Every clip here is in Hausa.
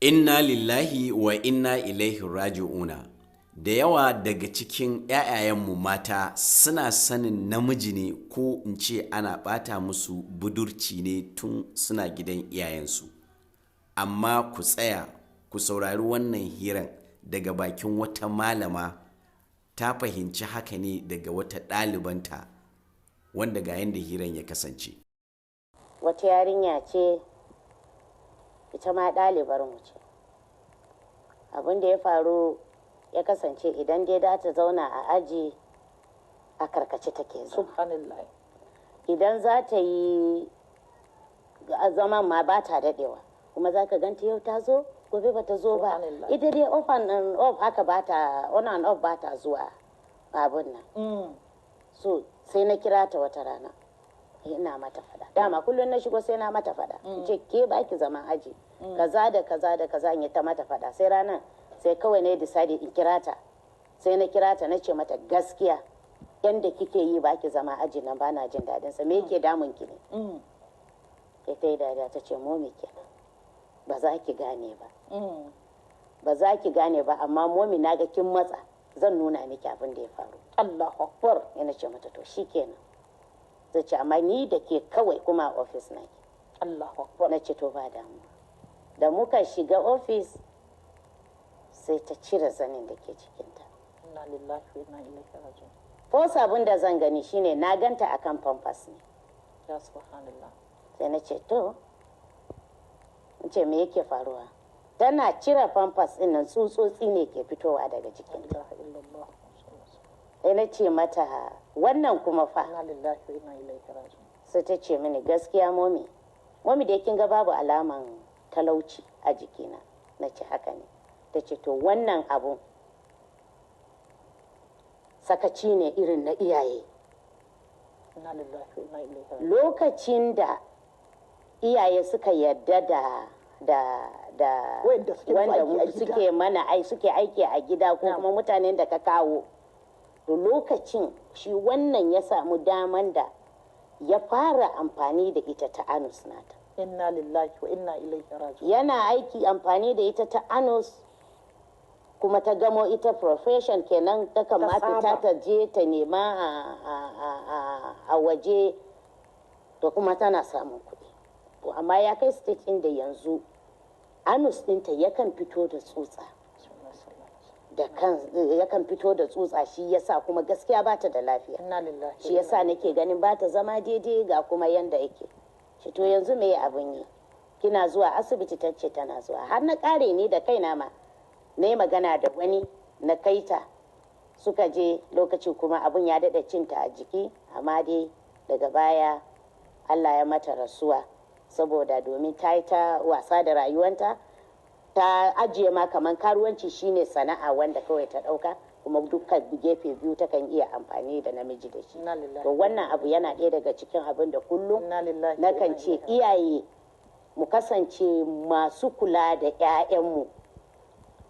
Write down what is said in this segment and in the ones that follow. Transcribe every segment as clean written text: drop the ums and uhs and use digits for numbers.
Inna lillahi wa inna ilaihi raji'una. Da yawa daga cikin 'ya'yayenmu mata suna sanin namiji ne, ko in ce ana ɓata musu budurci ne tun suna gidan iyayensu. Amma ku tsaya ku saurari wannan hiran daga bakin wata malama. Ta fahimci haka ne daga wata ɗalibanta, wanda ga yadda hiran ya kasance. Wata yarinya ce, ita ma ɗalibar mu ce. Abin da ya faru ya kasance, idan dai da ta zauna a aji, a karkace take zama. Subhanallah. Idan za ta yi zaman ma, ba ta daɗewa. Kuma za ka ganta yau ta zo, gobe ba ta zo ba. Subhanallah. Ita dai off and off haka, ba ta on and off, ba ta zuwa abun nan. So sai na kira ta wata rana, ina mata fada. Dama kullum na shigo sai na mata fada, in ce, "Ke, baki zaman aji, kaza da kaza da kaza." In yi ta mata fada. Sai ranar sai kawai na decide in kira ta. Sai na kira ta, na ce mata, "Gaskiya yanda kike yi baki zama aji nan, bana jin daɗin sa. Me yake damun ki ne?" Sai ta yi dariya, ta ce, "Mommy kenan, ba za ki gane ba." "Ba za ki gane ba, amma mommy, na ga kin matsa, zan nuna miki abin da ya faru." Allahu akbar. Yana ce mata, "To shikenan." Zai ce, "Amma ni da ke kawai, kuma a ofis na ki." Allahu akbar. Na ce, "To, ba damuwa." Da muka shiga ofis, sai ta cire zanin da ke cikinta. Inna lillahi wa inna ilaihi raji'un. First abin da zan gani shine na ganta akan pampers ne. Ya subhanallah. Sai na ce, "To," in ce, "me yake faruwa?" Tana cire pampers din nan, tsutsotsi ne ke fitowa daga jikinta. La ilaha illallah. Sai na ce mata, "Wannan kuma fa?" Inna lillahi wa inna ilaihi raji'un. Sai ta ce mini, "Gaskiya mommy, mommy da kin ga babu alaman talauci a jikina." Na ce, "Haka ne." Ta ce, "To, wannan abu sakaci ne irin na iyaye." Inna lillahi wa inna ilaihi raji'un. Lokacin da iyaye suka yarda da wayanda suke wanda aiki a gida. Suke mana ai suke aiki a gida, ko kuma mutanen da ka kawo, to lokacin shi wannan ya samu daman da ya fara amfani da ita ta anus nata. Inna lillahi wa inna ilaihi raji'un. Yana aiki amfani da ita ta anus, kuma ta gamo ita profession kenan, ta kan ma Ta fita saba. Ta je ta nema a waje, to kuma tana samun kuɗi. To amma ya kai stage inda yanzu anus ɗinta yakan fito da tsutsa, da kan yakan fito da tsutsa. Shi yasa kuma gaskiya bata da lafiya. Inna lillahi. Shi yasa nake ganin ba ta zama daidai, ga kuma yanda yake shi. To yanzu me abin yi? Kina zuwa asibiti? Ta ce tana zuwa. Har na kare ni da kaina ma na yi magana da wani, na kaita, suka je. Lokaci kuma abin ya daɗa cinta a jiki, amma dai daga baya Allah ya mata rasuwa, saboda domin ta yi ta wasa da rayuwanta, ta ajiye ma kamar karuwanci shine sana'a wanda kawai ta ɗauka, kuma dukkan gefe biyu takan iya amfani da namiji da shi. Inna lillahi. To wannan abu yana ɗaya daga cikin abin da kullum Inna lillahi wa nakan inna ce ilaihi. iyaye mu kasance masu kula da 'ya'yanmu.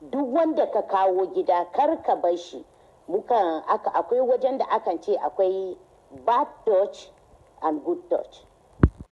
Duk wanda ka kawo gida, kar ka bar shi. Mukan aka akwai wajen da akan ce akwai bad touch and good touch.